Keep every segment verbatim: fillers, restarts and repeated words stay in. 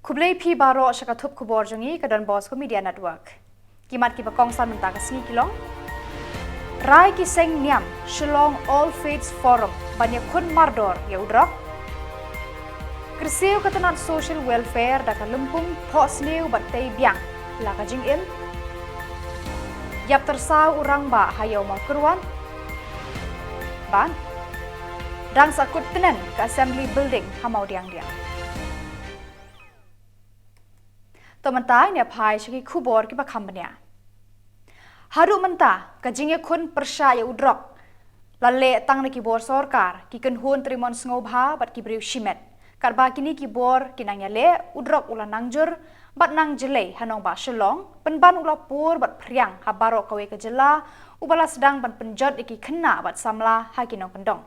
Khublei phi baroh sha ka thup khubor jong ngi ka Don Bosco Media Network. Ki mat kiba kongsan mynta ka sngi ki long: Rai ki seng niam Shillong All Faiths Forum ban ïakhun mardor ïa u drok. Kyrsiew ka tnat Social Welfare da ka lympung phohsniew bad tei biang la ka jingim. Ïap tyrsaw u rangbah ha Ïew Mawkyrwat. Bad dang sa kut tngen ka Assembly Building ha Mawdiangdiang. To mynta ngin ïa phai sha ki khubor kiba kham bniah. Haduh mynta ka jingïakhun pyrshah ïa u drok la leh tang na ki bor sorkar, ki kynhun trei mon sngewbha bad ki briew shimet. Katba kine ki bor ki nang ïaleh, u drok u la nang jur bad nang jlei ha nongbah Shillong, pynban u la pur bad phriang ha baroh kawei ka jylla, uba la sdang ban pynjot ïa ki khynnah bad samla ha ki nongkyndong.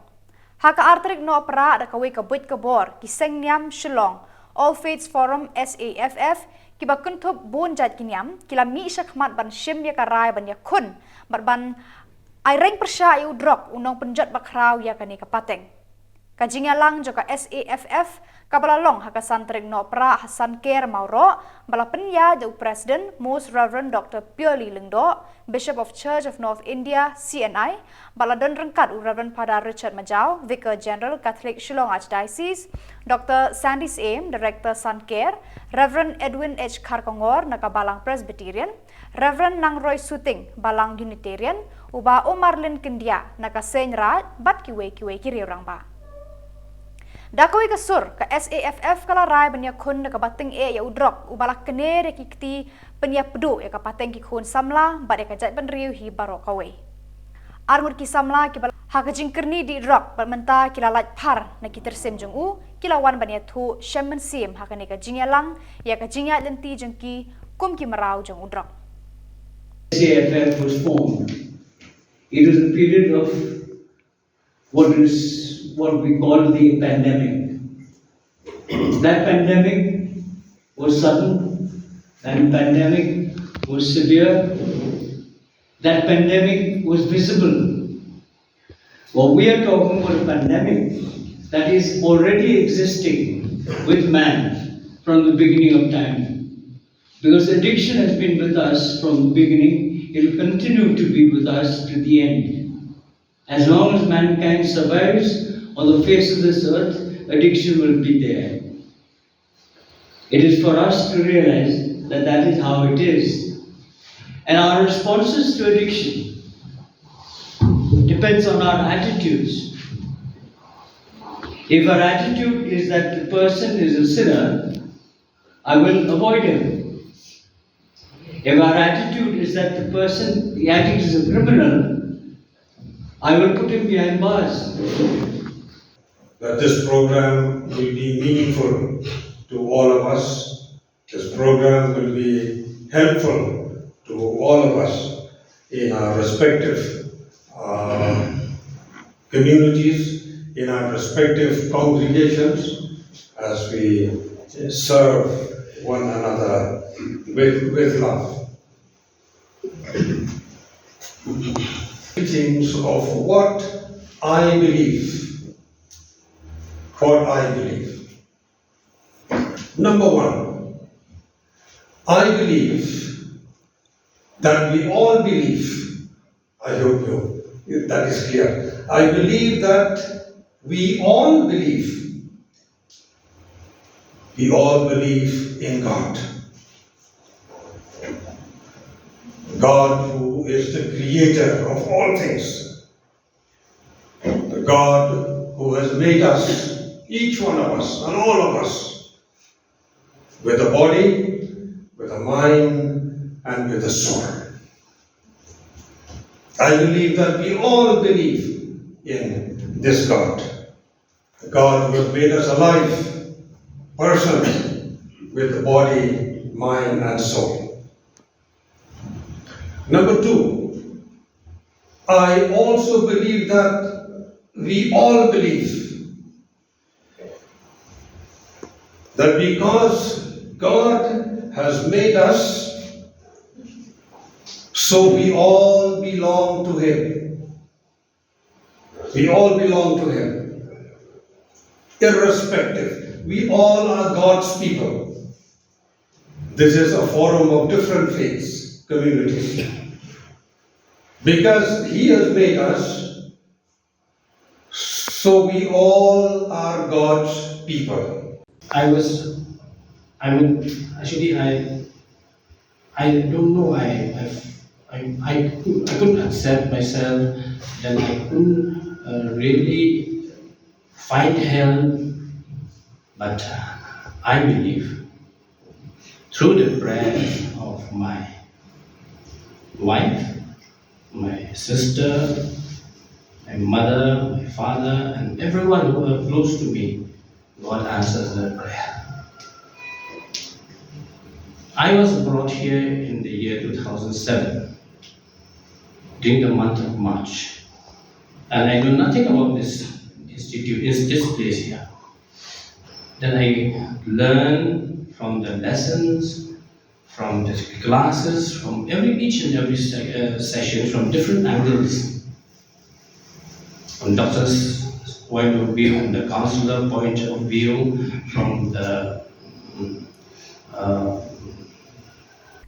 Ha ka ar tarik Nohprah da kawei ka buit ka bor, ki seng niam Shillong All Faiths Forum, S A F F, kiba kynthup bun jait ki niam, ki la mih shakhmat ban shim ïa ka rai ban ïakhun bad ban ai reng pyrshah ïa u drok, u nongpynjot bakhraw ïa kane ka pateng. Ka jingïalang jong ka S A F F kaba la long ha ka san tarik Nohprah ha Sanker Mawroh, ba la pynïaid da u President Most Reverend Doctor Purely Lyngdoh, Bishop of Church of North India, C N I, bad la don ryngkat u Reverend Father Richard Majaw, Vicar General Catholic Shillong Archdiocese, Doctor Sandy Syiem, Director Sanker, Reverend Edwin H Kharkongor na ka Balang Presbyterian, Reverend Nangroy Suting, Balang Unitarian, u Bah Omarlin Kyndiah na ka Seiñ Raij, bad kiwei kiwei ki riew rangbah. Da kawei ka sur, ka S A F F ka la rai ban ïakhun da kaba tyngeh ïa u drok, uba la kner ïa ki kti pynïapduh ïa ka pateng ki khun samla bad ïa ka jaitbynriew hi baroh kawei. Arngut ki samla kiba la ha ka jingkyrni dih drok bad mynta ki la lait phar na ki tyrsim jong u, ki la wan ban ïathuh shem mynsiem ha kane ka jingïalang ïa ka jingïaid lynti jong ki kum ki mraw jong u drok. S A F F was formed. It was a period of what is, what we call the pandemic. That pandemic was sudden, that pandemic was severe, that pandemic was visible. Well, we are talking about a pandemic that is already existing with man from the beginning of time. Because addiction has been with us from the beginning, it will continue to be with us to the end. As long as mankind survives on the face of this earth, addiction will be there. It is for us to realize that that is how it is. And our responses to addiction depends on our attitudes. If our attitude is that the person is a sinner, I will avoid him. If our attitude is that the person, the addict is a criminal, I will put him behind bars. That this program will be meaningful to all of us. This program will be helpful to all of us in our respective uh, communities, in our respective congregations, as we serve one another with, with love. Teachings of what I believe. What I believe. Number one, I believe that we all believe. I hope you, that is clear. I believe that we all believe. We all believe in God. God, who is the creator of all things. The God who has made us, each one of us, and all of us, with a body, with a mind, and with a soul. I believe that we all believe in this God. God who has made us alive, persons with the body, mind, and soul. Number two, I also believe that we all believe that because God has made us, so we all belong to Him. We all belong to Him. Irrespective, we all are God's people. This is a forum of different faiths, communities. Because He has made us, so we all are God's people. I was, I mean, actually, I, I don't know, I, I, I, I, cou- I couldn't accept myself, then I couldn't uh, really find help, but uh, I believe through the prayer of my wife, my sister, my mother, my father, and everyone who were close to me, God answers their prayer. I was brought here in the year two thousand seven, during the month of March, and I knew nothing about this institute, this, this place here. Then I learned from the lessons, from the classes, from every each and every se- uh, session, from different angles, from doctor's point of view, from the counselor point of view, from the mm, uh,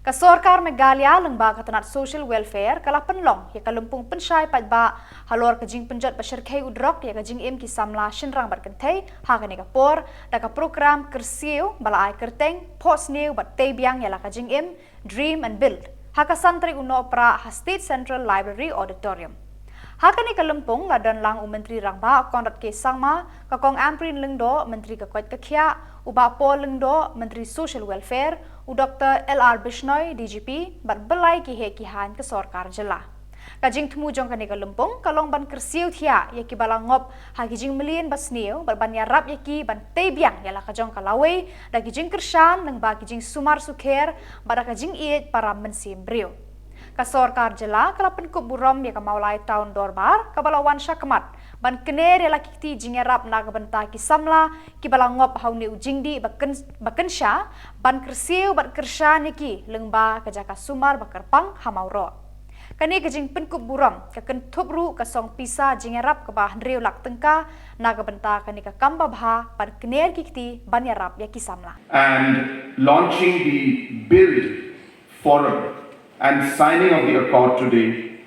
Ka sorkar Meghalaya lyngba ka tnat Social Welfare ka la pynlong ïa ka lympung pynshai paidbah halor ka jingpynjot ba shyrkhei u drok ïa ka jingim ki samla shynrang bad kynthei ha kane ka por da ka prokram kyrsiew ba la ai kyrteng Phohsniew bad Tei Biang ïa la ka jingim, Dream and Build, ha ka san tarik u Nohprah ha State Central Library Auditorium. Ha kane ka lympung la don lang u Myntri Rangbah Conrad K Sangma, ka Kong Ampareen Lyngdoh, Myntri ka Koit ka Khiah, u Bah Paul Lyngdoh, Myntri Social Welfare, u Dr L R Bishnoi, D G P, bad balei ki heh ki haiñ ka sorkar jylla. Ka jingthmu jong kane ka lympung ka long ban kyrsiew thiah ïa ki ba la ngop ha ki jingmlien ba sniew bad ban ïarap ïa ki ban tei biang ïa la ka jong ka lawei da ki jingkyrshan lyngba ki jingsumar sukher bad da ka jingïeit para mynsiem briew. Ka sorkar jylla ka la pynkup burom ïa ka Mawlai Town Dorbar kaba la wan shakhmat ban kner ïa la ki kti jingïarap na ka bynta ki samla ki ba la ngop ha une u jingdih ba kynsha ban kyrsiew bad kyrshan ïa ki lyngba ka jaka sumar ba kyrpang ha Mawroh. Kane ka jingpynkup burom ka kynthup ruh ka song pisa jingïarap kaba hynriew lak tyngka na ka bynta kane ka kam babha ban kner ki kti ban ïarap ïa ki samla. And launching the Build Forum and signing of the accord today,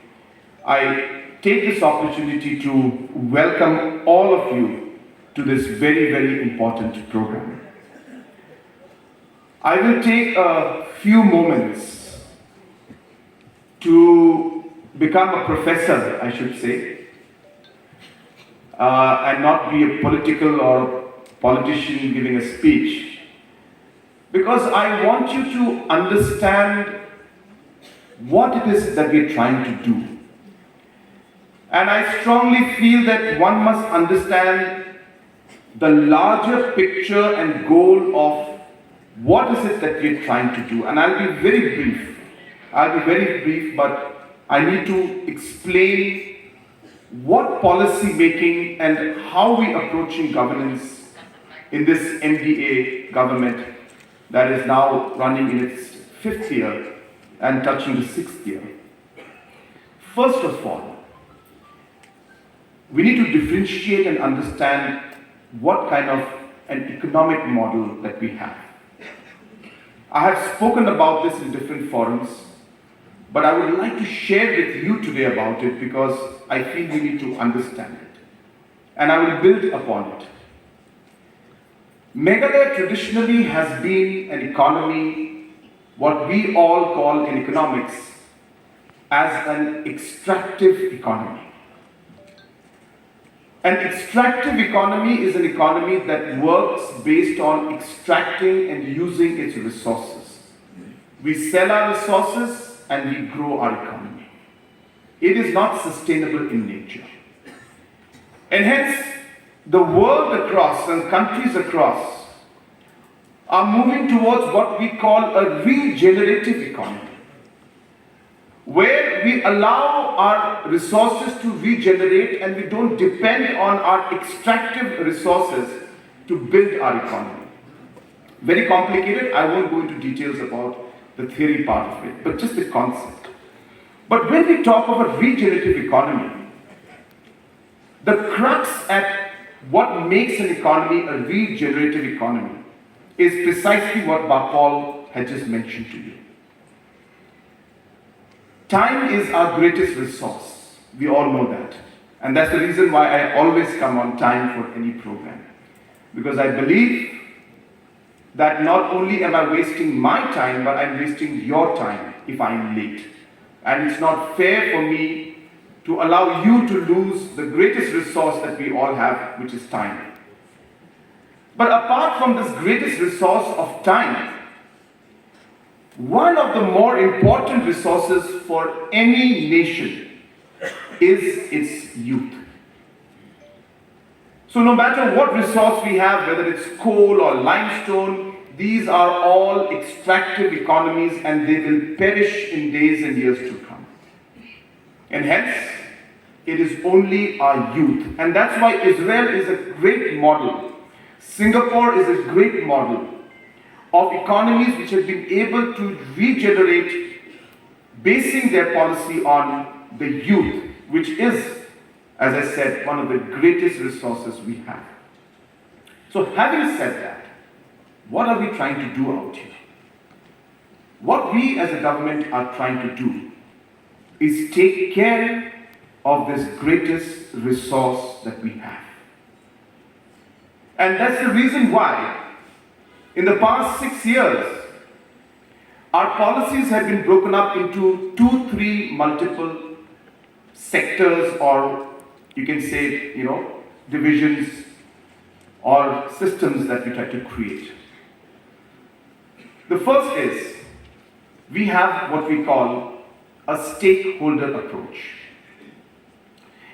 I take this opportunity to welcome all of you to this very, very important program. I will take a few moments to become a professor, I should say, uh, and not be a political or politician giving a speech, because I want you to understand what it is that we're trying to do. And I strongly feel that one must understand the larger picture and goal of what is it that we're trying to do. And I'll be very brief. I'll be very brief, but I need to explain what policy making and how we approaching governance in this M D A government that is now running in its fifth year and touching the sixth year. First of all, we need to differentiate and understand what kind of an economic model that we have. I have spoken about this in different forums, but I would like to share with you today about it because I feel we need to understand it. And I will build upon it. Meghalaya traditionally has been an economy, what we all call in economics as an extractive economy. An extractive economy is an economy that works based on extracting and using its resources. We sell our resources and we grow our economy. It is not sustainable in nature. And hence, the world across and countries across are moving towards what we call a regenerative economy, where we allow our resources to regenerate and we don't depend on our extractive resources to build our economy. Very complicated, I won't go into details about the theory part of it, but just the concept. But when we talk of a regenerative economy, the crux at what makes an economy a regenerative economy is precisely what Bah Paul had just mentioned to you. Time is our greatest resource. We all know that. And that's the reason why I always come on time for any program. Because I believe that not only am I wasting my time, but I'm wasting your time if I'm late. And it's not fair for me to allow you to lose the greatest resource that we all have, which is time. But apart from this greatest resource of time, one of the more important resources for any nation is its youth. So, no matter what resource we have, whether it's coal or limestone, these are all extractive economies and they will perish in days and years to come. And hence, it is only our youth. And that's why Israel is a great model. Singapore is a great model of economies which have been able to regenerate, basing their policy on the youth, which is, as I said, one of the greatest resources we have. So, having said that, what are we trying to do out here? What we as a government are trying to do is take care of this greatest resource that we have. And that's the reason why, in the past six years, our policies have been broken up into two, three multiple sectors, or you can say, you know, divisions or systems that we try to create. The first is we have what we call a stakeholder approach.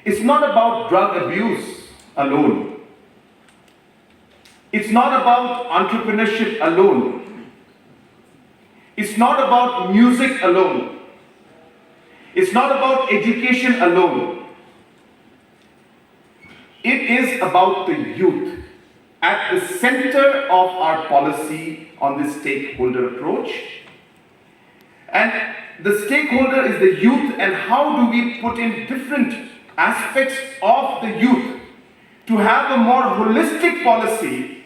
It's not about drug abuse alone. It's not about entrepreneurship alone. It's not about music alone. It's not about education alone. It is about the youth at the center of our policy on this stakeholder approach. And the stakeholder is the youth, and how do we put in different aspects of the youth to have a more holistic policy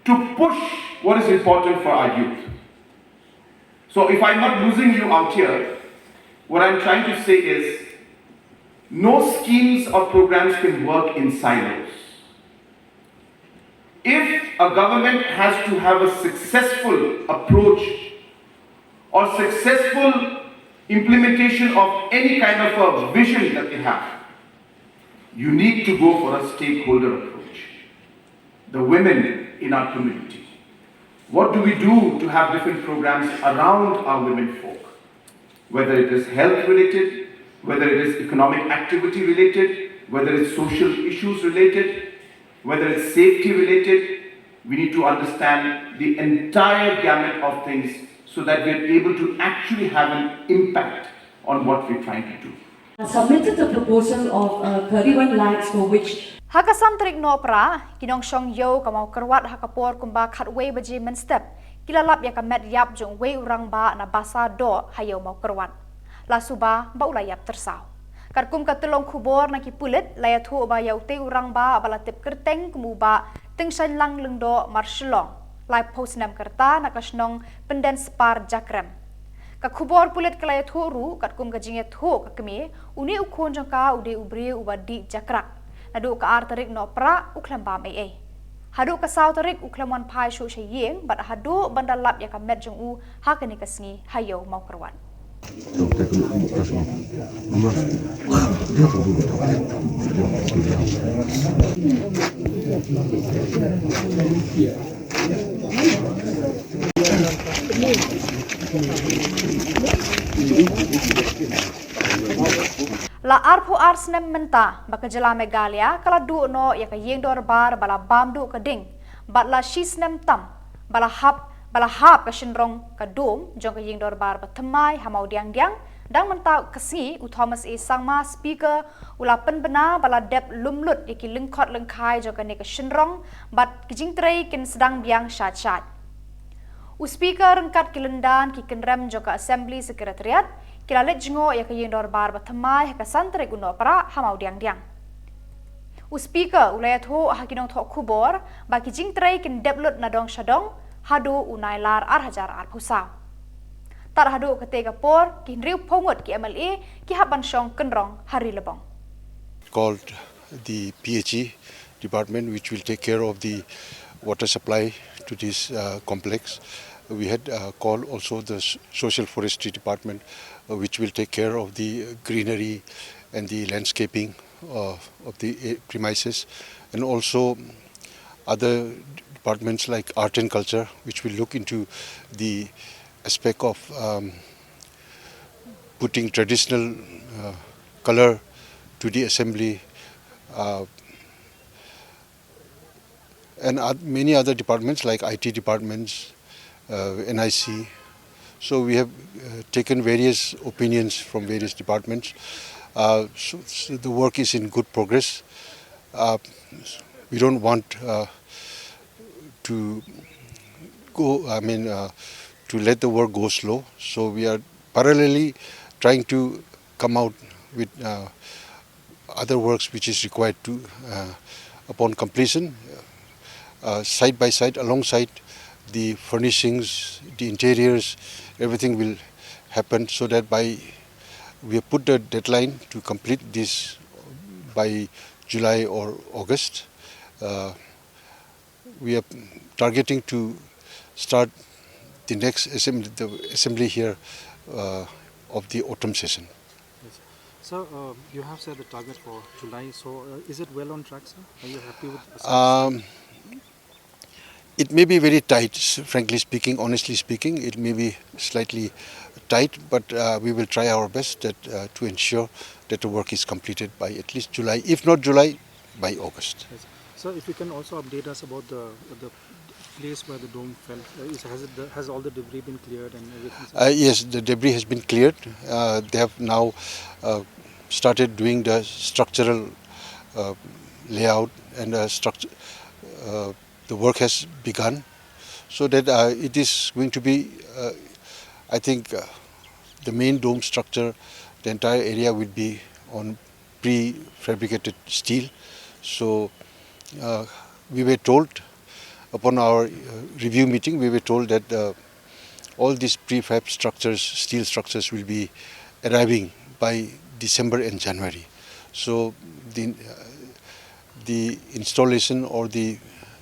to push what is important for our youth? So, if I'm not losing you out here, what I'm trying to say is no schemes or programs can work in silos. If a government has to have a successful approach or successful implementation of any kind of a vision that they have, you need to go for a stakeholder approach. The women in our community. What do we do to have different programs around our women folk? Whether it is health related, whether it is economic activity related, whether it's social issues related, whether it's safety related, we need to understand the entire gamut of things so that we are able to actually have an impact on what we're trying to do. Submitted the proposal of a thirty-one lakhs for which Ha ka san tarik Nohprah, ki nongshong ïew ka Mawkyrwat ha ka por kumba khatwei baje mynstep, ki la lap ïa ka met ïap jong uwei u rangbah na Basa Doh ha ïew Mawkyrwat. La suba ba u la ïap tyrsaw. Katkum ka tyllong khubor na ki pulit, la ïathuh ba ïa utei u rangbah ba la tip kyrteng kum u Bah Tyngshaiñlang Lyngdoh Marshillong, laiphew snem ka rta, na ka shnong Pyndenspar Jakrem. Ka khubor pulit ka la ïathuh ruh, katkum ka jingïathuh ka kmie, une u khun jong ka u dei u briew uba dih jakrak. Naduh ka ar tarik Nohprah u khlem bam ei ei. Haduh ka saw tarik u khlem wan phai shuh sha ïing, bad haduh ban da lap ïa ka met jong u ha kane ka sngi ha ïew Mawkyrwat. La arphew ar snem mynta ba ka jylla Meghalaya ka la duh noh ïa ka ïing dorbar ba la bam duh ka ding, bad la shi snem tam ba la hap, ba la hap ka shynrong ka dum jong ka ïing dorbar ba thymmai ha Mawdiangdiang. Dang mynta ka sngi, u Thomas A Sangma, Speaker, u la pynbna ba la dep lum lut ïa ki lyngkhot lyngkhai jong kane ka shynrong, bad ki jingtrei kin sdang biang shait shait. U Speaker ryngkat ki lyndan ki kynrem jong ka Assembly Secretariat ki la leit jngoh ïa ka ïing dorbar ba thymmai ha ka san tarik u Nohprah ha Mawdiangdiang. U Speaker u la ïathuh ha ki nongthoh khubor ba ki jingtrei kin dep lut na dong sha dong, haduh u Nailar ar hajar arphew saw. Tad haduh katei ka por, ki hynriewphew ngut ki M L A ki hap ban shong kynrong ha Ri Lebong. Called the P H E department, which will take care of the water supply to this uh, complex. We had uh, called also the s- social forestry department, uh, which will take care of the greenery and the landscaping uh, of the uh, premises, and also other departments like art and culture, which will look into the aspect of um, putting traditional uh, color to the assembly, uh, and oth- many other departments like I T departments, uh, N I C. So we have uh, taken various opinions from various departments. Uh, so, so the work is in good progress. Uh, we don't want uh, to go, I mean, uh, to let the work go slow. So we are parallelly trying to come out with uh, other works which is required to, uh, upon completion, uh, side by side, alongside the furnishings, the interiors, everything will happen so that by, we have put the deadline to complete this by July or August. Uh, we are targeting to start the next assembly, the assembly here uh, of the autumn session. Yes. So uh, you have set the target for July. So uh, is it well on track, sir? Are you happy with the Um, it may be very tight, s- frankly speaking, honestly speaking. It may be slightly tight, but uh, we will try our best that, uh, to ensure that the work is completed by at least July, if not July, by August. Yes. So if you can also update us about the the place where the dome fell. Uh, is, has it the, has all the debris been cleared and everything? Sir? Uh, yes, the debris has been cleared. Uh, they have now uh, started doing the structural uh, layout and uh, structure. Uh, the work has begun, so that uh, it is going to be, uh, I think, uh, the main dome structure, the entire area will be on prefabricated steel. So uh, we were told, upon our uh, review meeting, we were told that uh, all these prefab structures, steel structures, will be arriving by December and January. So the, uh, the installation or the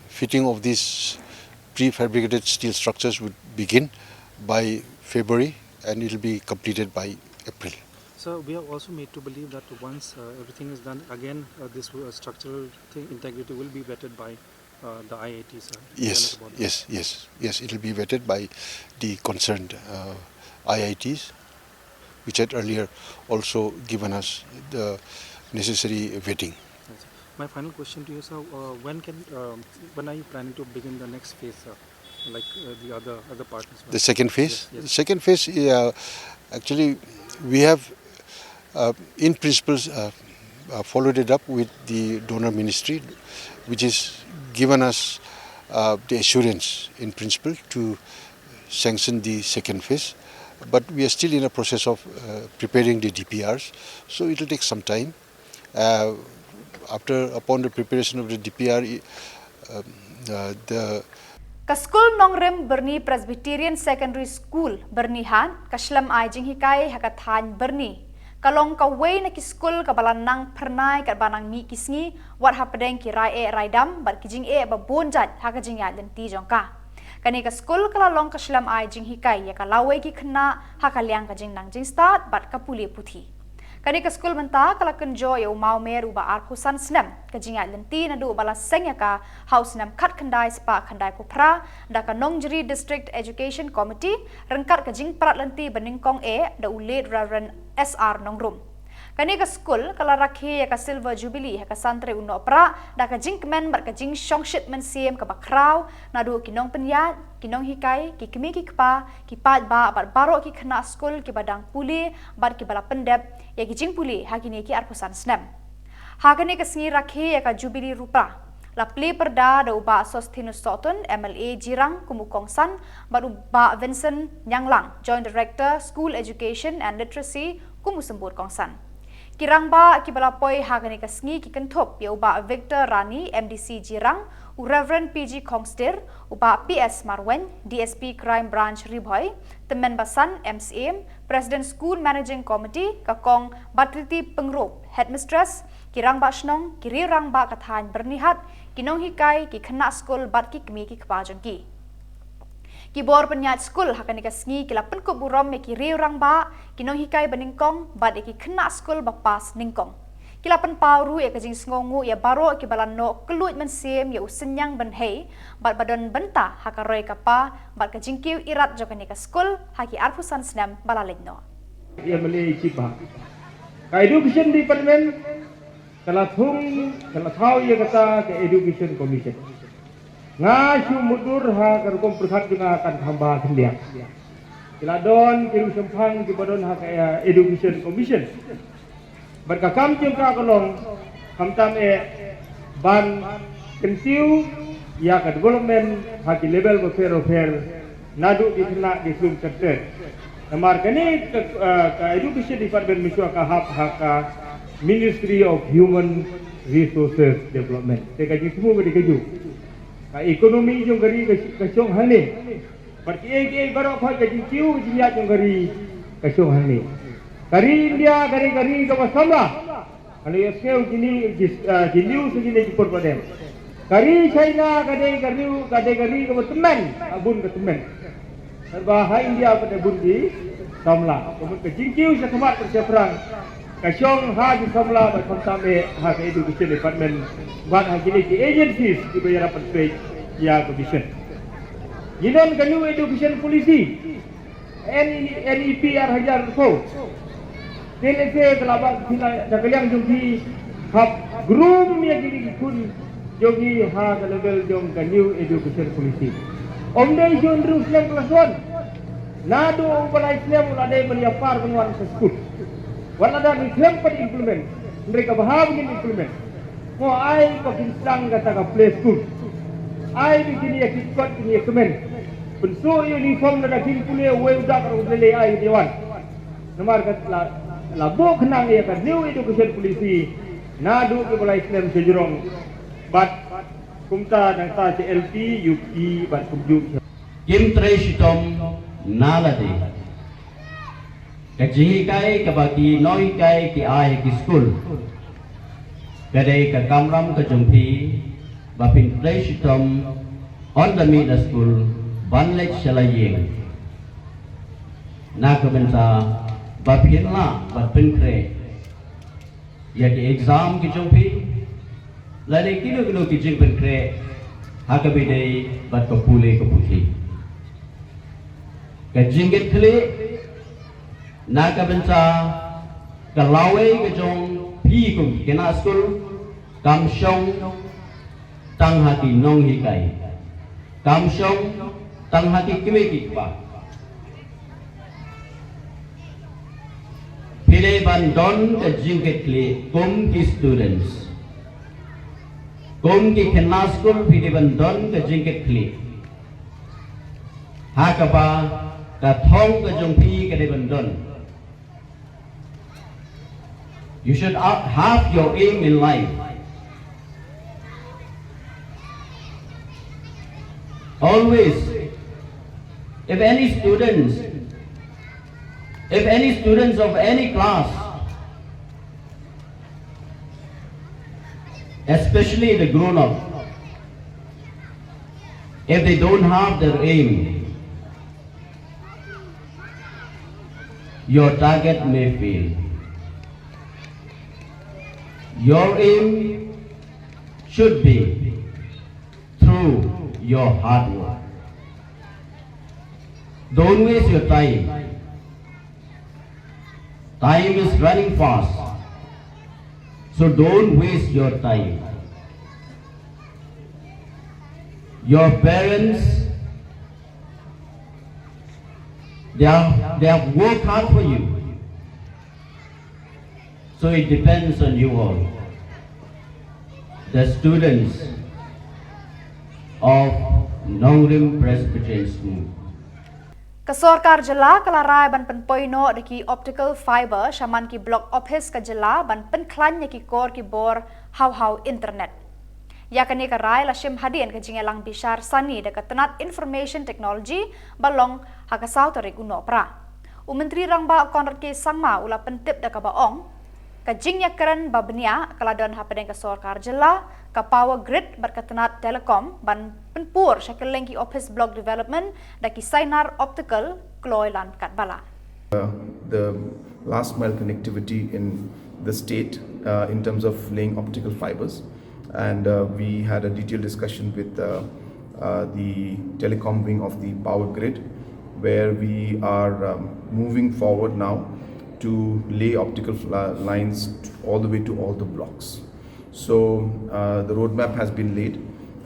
fitting of these prefabricated steel structures would begin by February, and it will be completed by April. So we are also made to believe that once uh, everything is done, again uh, this uh, structural thing, integrity will be vetted by uh, the I I T, sir. Yes, yes, yes, yes. It will be vetted by the concerned uh, I I Ts, which had earlier also given us the necessary vetting. Yes, sir. My final question to you, sir. Uh, when can, um, when are you planning to begin the next phase, sir? Like uh, the other other partners. The second phase. Yes, yes. The second phase. Uh, actually, we have, uh, in principle, uh, uh, followed it up with the donor ministry, which has given us uh, the assurance in principle to sanction the second phase. But we are still in a process of uh, preparing the D P Rs, so it will take some time. Uh, after, upon the preparation of the D P R, um, uh, the Ka skul Nongrim Byrni Presbyterian Secondary School, Byrnihat, ka shlem ai jinghikai ha ka thaiñ Byrni. Ka long kawei na ki skul kaba la nang phyrnai katba nang mih ki sngi, wat hapdeng ki rai eh rai dam bad ki jingeh ba bun jait ha ka jingïaid lynti jong ka. Kane ka skul ka la long ka shlem ai jinghikai ïa ka lawei ki khynnah ha ka liang ka jingnang jingstad bad ka pule puthi. Kane ka skul mynta ka la kynjoh ïa u mawmer uba arphew san snem. Ka jingïaid lynti naduh ba la seng ïa ka ha u snem khatkhyndai spah khyndaiphew phra da ka Nongjri District Education Committee ryngkat ka jingprat lynti banyngkong eh da u late Reverend S R Nongrum. Kane ka skul ka la rakhe ïa ka Silver Jubilee ha ka san tarik u Nohprah da ka jingkmen bad ka jingshongshit mynsiem kaba khraw naduh ki nongpynïaid, ki nonghikai, ki kmie ki kpa, ki paidbah bad baroh ki khynnah skul kiba dang pule bad kiba la pyndep ïa ki jingpule ha kine ki arphew san snem. Ha kane ka sngi rakhe ïa ka Jubilee Rupa la plie pyrda da u Bah Sosthenes Sohtun, M L A Jirang kum u kongsan, bad u Bah Vincent Nyanglang, Joint Director, School Education and Literacy kum u symbud kongsan. Ki rangbah kiba la poi ha kane ka sngi ki kynthup ïa u Bah Victor Rani, M D C Jirang, U Reverend P G Khongsdir, u Bah P S Marwein, D S P Crime Branch Ri Bhoi, Tymmen Basan, M C M, President School Managing Committee, ka Kong Batliti Pyngrope, Headmistress, ki rangbah shnong, ki riew rangbah ka thaiñ Byrnihat, ki nonghikai, ki khynnah skul bad ki kmie ki kpa jong ki. Ki bor pynïaid skul ha kane ka sngi ki la pynkup burom ïa ki riew rangbah, ki nonghikai ba nyngkong bad ïa ki khynnah skul ba pass nyngkong. Ki la pynpaw ruh ïa ka jingsngewnguh ïa baroh kiba la noh kylluid mynsiem ïa u Synñiang Bynhei bad ba don bynta ha ka roi ka par bad ka jingkiew irat jong kane ka skul ha ki arphew san snem ba la leit noh. Ïa mane i chipa. Ka Education Department ka la thung, ka la thaw ïa kata ka Education Commission. Nga shu mutdur ha ka rukom pyrkhat jong nga kan kham bha khyndiat. Ki la don ki riew shemphang kiba don ha ka, eh, Education Commission. Bad ka kam jong ka ka long khamtam eh ban kyntiew ïa ka development ha ki level bapher bapher naduh ki khynnah ki shlur ter ter. Namar kane ka, eh, ka Education Department mynshuwa ka hap ha ka Ministry of Human Resources Development. Te ka jingthmu ka dei kajuh. Ka economy jong ka ri ka, ka shong hangne. Bad kiei kiei baroh khoit ka jingkiew ka jingïaid jong ka ri ka shong hangne. Ka ri India ka dei ka ri kaba samla. Ka la ïohsngew kine ki, ah, ki news kine ki por ba dei. Ka ri China ka dei ka ri, ka dei ka ri kaba tymmen, ah, bun ka tymmen. Bad ha India pat dei bun ki samla. Ka mut ka jingkiew sha khmat bad sha phrang ka shong ha ki samla bad khamtam eh ha ka Education Department bad ha kine ki agencies kiba ïarap ban peit ïa ka mission. Ngi don ka New Education Policy, N-, N E P ar hajar arphew. Te lehse ka la bang phi la da ka liang jong phi hap groom ïa kine ki khun jong ngi ha ka level jong ka New Education Policy. Ym dei shu hynriew snem class one. Naduh u ba lai snem u la dei ban ïa par ban wan sha skul. Wat la dang ngi khlem pat implement, hynrei kaba hap ngin implement. Mo ai ba kin sdang kata ka play school. Ai ba kin ïa kit kot kin ïa kmen. Pynsuh uniform lada kin pule uwei u dak ruh u lei ai u dei wan. Namar ka la, la buh khnang ïa ka New Education Policy naduh ki ba lai snem sha jrong. Bad kumta nangta sha L P, U P bad kumjuh. Kim trei shitom na lade. Ka jinghikai kaba ki nonghikai ki ai ha ki skul ka dei ka kamram ka jong phi ba phin trei shitom ynda mih na skul ban leit sha la ïing. Na ka bynta ba phin lah ban pynkhreh ïa ki exam ki jong phi lane kino kino ki jingpynkhreh ha kaba ïadei bad ka pule ka puthi. Ka jingkitkhlieh na ka bynta ka lawei ka jong phi kum ki khynnah skul kam shong tang ha ki nonghikai, kam shong tang ha ki kmie ki kpa. Phi dei ban don ka jingkitkhlieh kum ki students, kum ki khynnah skul phi dei ban don ka jingkitkhlieh. Ha kaba ka thong ka jong phi ka dei ban don. You should ha-, have your aim in life. Always, if any students, if any students of any class, especially the grown up, if they don't have their aim, your target may fail. Your aim should be through your hard work. Don't waste your time. Time is running fast. So don't waste your time. Your parents, they are, they have worked hard for you. So it depends on you all, the students of Nongrim Presbyterian School. Ka sorkar jylla ka la rai ban pynpoi noh da ki optical fiber shaman ki block office ka jylla ban pynkhlaiñ ïa ki kor ki bor haw haw internet. Ïa kane ka rai la shim hadien ka jingïalang bishar sani da ka tnat Information Technology ba long ha ka saw tarik u Nohprah. U Myntri Rangbah Conrad K Sangma u la pyntip da kaba ong, ka jingïakren ba bniah ka la don hapdeng ka sorkar jylla, ka Power Grid bad ka tnat Telecom ban pynpur sha kylleng ki office block development da ki sainar optical kloi lan katba lah. The last mile connectivity in the state uh, in terms of laying optical fibers. And uh, we had a detailed discussion with uh, uh, the telecom wing of the Power Grid, where we are um, moving forward now to lay optical fla- lines all the way to all the blocks. So uh, the roadmap has been laid,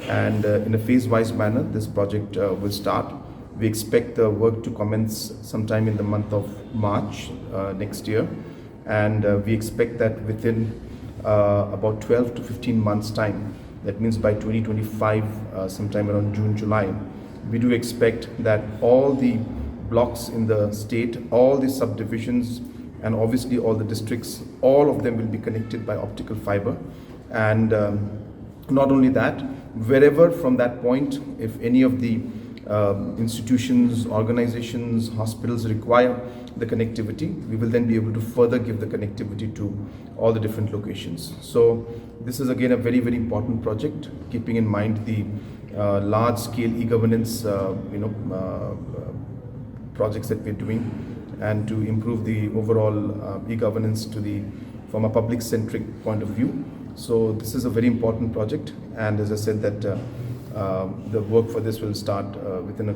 and uh, in a phase-wise manner, this project uh, will start. We expect the work to commence sometime in the month of March uh, next year, and uh, we expect that within uh, about twelve to fifteen months' time, that means by twenty twenty-five, uh, sometime around June, July, we do expect that all the blocks in the state, all the subdivisions, and obviously all the districts, all of them will be connected by optical fiber. And um, not only that, wherever from that point, if any of the um, institutions, organizations, hospitals require the connectivity, we will then be able to further give the connectivity to all the different locations. So this is again a very, very important project, keeping in mind the uh, large-scale e-governance, uh, you know, uh, projects that we're doing, and to improve the overall uh, e-governance to the from a public-centric point of view. So this is a very important project, and as I said, that uh, uh, the work for this will start uh, within a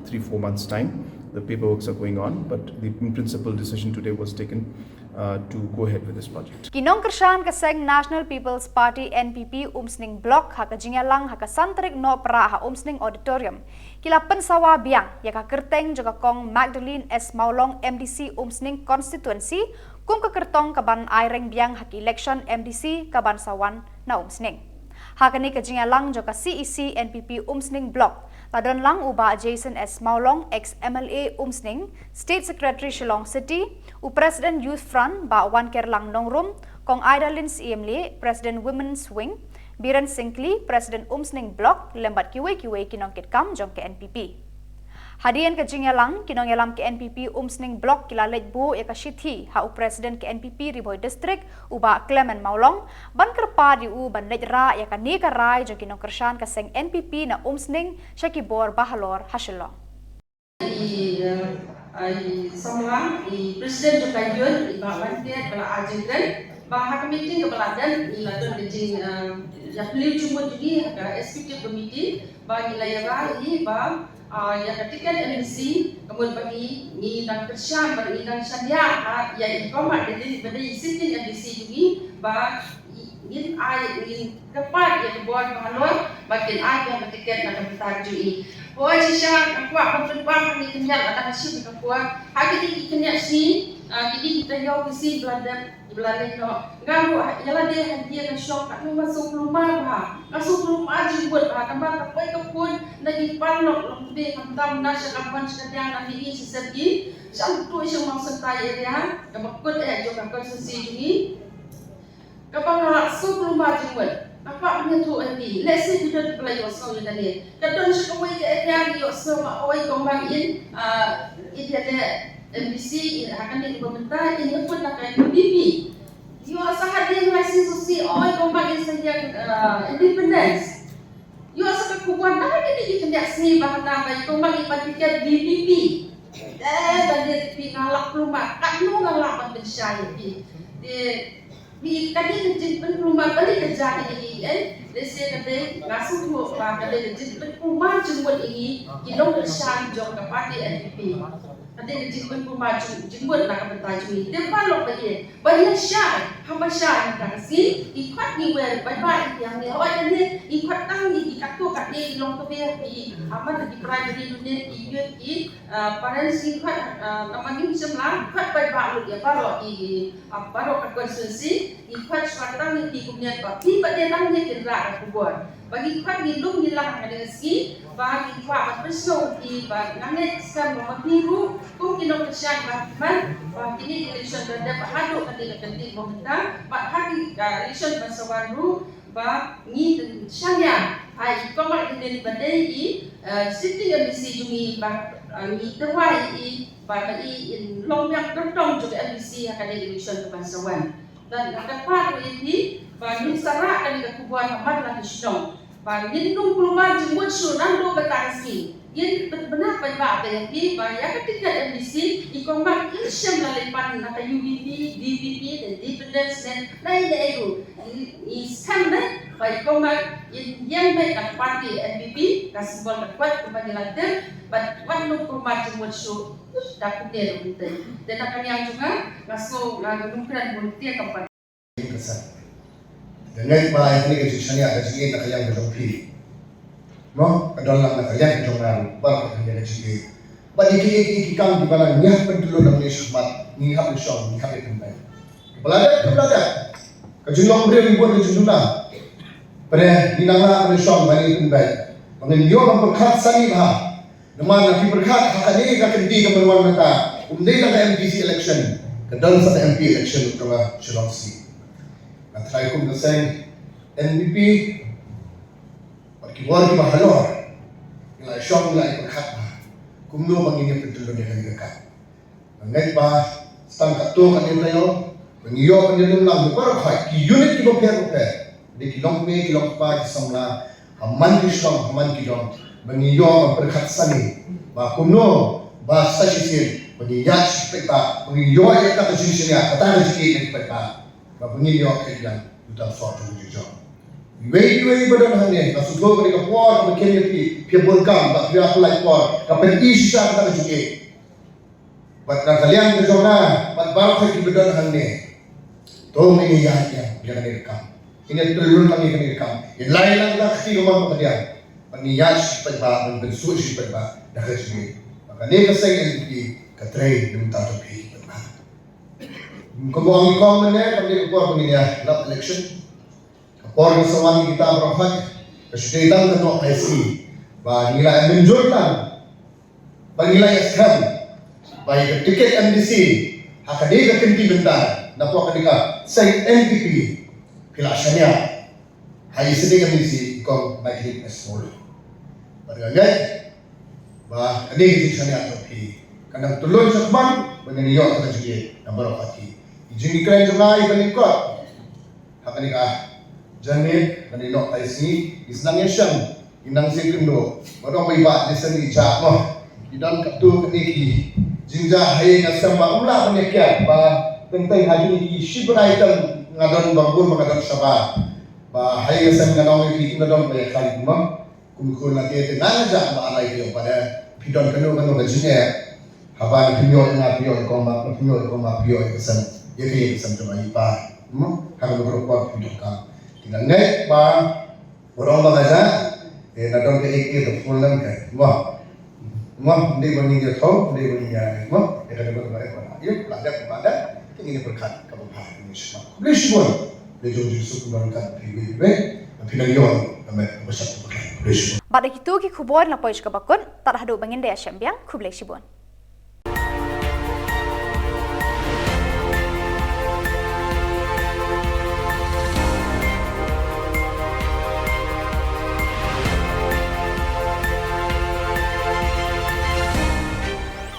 three four months' time. The paperworks are going on, but the in principle decision today was taken uh, to go ahead with this project. Ki nongkyrshan ka seng National People's Party N P P Umsning Block ha ka jingïalang ha ka san tarik Nohprah ha Umsning Auditorium ki la pynsawa biang ïa ka kyrteng jong ka Kong Magdalene S Mawlong M D C Umsning Constituency kum ka kyrtong kaban ai reng biang ha ka election M D C kaban sa wan na Umsning. Ha kane ka jingïalang jong ka C E C N P P Umsning Block la don lang u Bah Jason S Mawlong, ex M L A Umsning, State Secretary Shillong City, u President Youth Front Bah Wankerlang Nongrum, Kong Idalin Syiemlieh, President Women's Wing, Biren Syngkli, President Umsning Block, lem bad kiwei kiwei ki nongkitkam jong ka N P P. Hadien ka jingïalang, ki nongïalam ka N P P Umsning Block ki la leit buh ïa ka shithi ha u President ka N P P Ri Bhoi District, u Bah Clement Mawlong, ban kyrpad ïa u ban leit rah ïa kane ka rai jong ki nongkyrshan ka seng N P P na Umsning sha ki bor bahalor ha Shillong. I, uh, i samla, i president jong ka youth, i Bah Wantiat, ba la ai jingkren ba ha ka meeting kaba la don, i la don ka jing, uh, ïa plie jingmut jong i ha ka executive committee ba ngi la ïa rai i ba, uh, ïa ka ticket M D C ka mut ba ngi, ngi dang kyrshan, ba ngi dang shaniah ha ïa i Kong Magdalene ba dei i sitting M D C jong ngi, ba ngin ai, ngin kyrpad ïa ka bor bahalor ba kin ai ïa ka ticket na ka bynta jong i. Hooid shisha nga kwah ban pynbang ha kine ki khyndiat, lada nga shim ïa ka por, ha kine ki khyndiat sngi, ah, kine ki taïew ki sngi ba la dep, ba la leit noh, nga ruh ïa lade ha ïing nga shong, nga sngew kulmar bha, nga sngew kulmar jingmut bha namar ka poi ka khun na ki paralok long kmie, khamtam na sha Kampon, sha Kadiang, na Mihngi, sha Sepngi, sha Mawsynrai area, kaba kut eh jong ka constituency jong ngi. Kaba nga sngew kulmar jingmut, nga kwah ban ïathuh ïa phi, lehse phi don kiba la ïohsngew ïa kane. Ka don sha kawei ka area ngi ïohsngew ba oi Kong Mang in, ah, in ïaleh M D C, in ha kane kaba mynta in ïakut na ka U D P. Ïoh sa hadien lai shisha oi Kong Mang in sa ïeng, ah, independence. Ïoh sa ka khubor na kane ki khyndiat sngi ba hana ba i Kong Mang i pan ticket V P P. Eh, da dei phi nga lah kulmar, katno nga lah ban pynshai ïa phi. Te Phi ka dei ka jingpynkulmar ba dei ka jaka ïa ngi, eh. Lehse ka dei nga sngewthuh ba ka dei ka jingpynkulmar jingmut ïa ngi ki nongkyrshan jong ka party N P P. Ka dei ka jingpynkulmar jing, jingmut na ka bynta jong ngi. Te paralok ba ïeit, ba ïa shai, haba shai mynta ka sngi, ngi khot ngi wer bye bye ïa ngi. Hooid ïa ngi, ngi khot tang ngi, ngi katto katne, ngi long kmie, ngi amat ki primary unit, ngi youth, ngi, ah, parents, ngi khot, ah, namar ngi shem la, khot bye bye lut ïa baroh ngi, ngi, ah, baroh ka constituency. Ngi khot shuwa tang ïa ki kumne ba phi ba dei tang ne kin rah ka khubor. Ba ngi khot ngi lum ngi lang ha kane ka sngi ba ngi kwah ban pynsngew ïa phi ba nga ngeit skhem ba ma phi ruh kum ki nongkyrshan ba phi man ba kine ki election ba dep ba haduh kane ka kynti ba mynta bad ha ki, ah, election ba sa wan ruh Ba ngi shaniah ha i Kong Mark Hynnin ba dei i, eh, sitting M D C jong ngi, ba, eh, ngi tyrwa ïa i ba ma i in long biang kyrtong jong ka M D C ha kane ka election kaban sa wan. Bad nga kyrpad ruh ïa phi ba ngin sa rah kane ka khubor ha man la ka shnong. Ba ngin ym kulmar jingmut shuh naduh mynta ka sngi. Ngin pynbna paidbah ba ïa phi ba ïa ka tiket M D C i Kong Mark in shim la leit pan na ka U D P, D P P, Independence ne na ei ne ei ruh. I, i skhem ne ba i Kong Mark in ïeng beit na ka party N P P, ka symbol ka kwat kumba ngi la tip, bad wat nym kulmar jingmut shuh da kumne ruh. Te na ka liang jong nga, nga sngew nga, nga nym kren bun te ka party. Ka sa. Nga ngeit ba ïa kane ka jingshaniah ka jingïeit na ka liang ka jong phi. Mo, ka don lang na ka liang ka jong nga ruh, baroh ka liang ka jingïeit. Bad ïa ki, ïa ki, ïa ki kam kiba la ngi hap pyntyllun na ka shakhmat, ngi hap pynshong, ngi hap pynbeit. Kaba la dep, kaba la dep. Ka jinglong briew ngi bun ka jingduna. Pynbeit, ngi nang lah pynshong, ba ngi pynbeit. Ba ngin ïoh ban pyrkhat sani bha. Namar lada phi pyrkhat ha kane ka kynti kaban wan mynta, ym dei tang ka M D C election, ka don sa ka M P election jong ka Shillong City. Nga tharai kum ka seng N P P bad ki bor kiba halor, ngi la shong, ngi la pyrkhat bha kumno ba ngin ïa pyntyllun ïa kane ka kam. Nga ngeit ba tang katto katne taïew ba ngi ïoh ban ïalum lang baroh khoit ki unit kiba pher bapher, dei ki longkmie, ki longkpa, ki samla, ha man ki shnong, ha man ki dong, ba ngi ïoh ban pyrkhat sani ba kumno ba sa shisien ba ngi ïaid shi paidbah, ba ngi ïoh ïa kata ka jingshaniah, kata ka jingïeit na ki paidbah, ba ngin ïoh ïa ka liang uta u sor jong ka jingjop. Iwei iwei ba don hangne, nga sngewthuh kane ka por kaba kin ïa phi, phi ïa bun kam, ba phi ïa pynlait por, ka pyni shisha kata ka jingïeit. Bad na ka liang ka jong nga bad baroh ki ba don hangne, to ngin ïa ïaid ïa kane ka kam. Ngin ïa tyllun lang ïa kane ka kam. Ngin lai lang da ka kti ka mon ka diang. Bad ngin ïaid shi paidbah, ban pynsuk shi paidbah da ka jingïeit. Bad kane ka seng N P P ka trei na ka bynta jong phi paidbah. Kumba ong i Kong mynne, kam dei ka por ba ngin ïa lap election. Ka por ka sa wan ïa kita baroh, ka shu dei tang ka noh ka ïaisngi ba ngi la mynjur lang, ba ngi la ïaskhem ba ïa ka tiket M D C ha kane ka kynti mynta, napoh kane ka seng N P P, phi la shaniah ha i sitting M D C i Kong Maikhlieh S Mawlong. Bad nga ngeit ba kane ka jingshaniah jong phi kan nang tyllun shakhmat ba ngin ïoh ïa ka jingïeit na baroh kawei. I jingkren jong nga i ba lyngkot ha kane ka janmiet, kane ka noh ka ïaisngi, i sdang ïashem, i nang sngewkynduh. Ba dang bai ba listen i jaka mo. I don katto katne ki jingjia ha ïing ha sem ba ym lah ban ïakiar, ba teng teng ha kine ki shi bnai tang nga don ba bun ba nga don shabar. Ba ha ïing ha sem nga ong ïa ki, nga don ba ïa khlaiñ kumno. Kum khun lade te nang jaka ba arai ïa ba da phi don kano kano ka jingeh. Haba phi ïoh ïa nga phi ïoh ïa i Kong Mark, phi ïoh ïa i Kong Mark phi ïoh ïa ka sem, ïa ka ïa ka sem jong i pa. Mo, ha kano kano ka por phi don ka. Te nga ngeit ba Ba dang ba nga ja, eh, na dang ka ek ek da full name ka. Mo. Mo, ndei ba ngin ïa thaw, ndei ba ngin ïa, mo, eh, ka dei ba, ba, ba, ïa, ba da, ba da, ka ngin ïa pyrkhat, ka ba pha, ka ngin ïa shim. Khublei shibun. Khublei jong Jisu, khublei ka phi, phi, phi, phi nang ïoh, amen, ba shah, ba pyrkhat. Khublei shibun. Bad da kito ki khubor na poi ka ba kut, tad haduh ba ngin da ïashem biang, khublei shibun.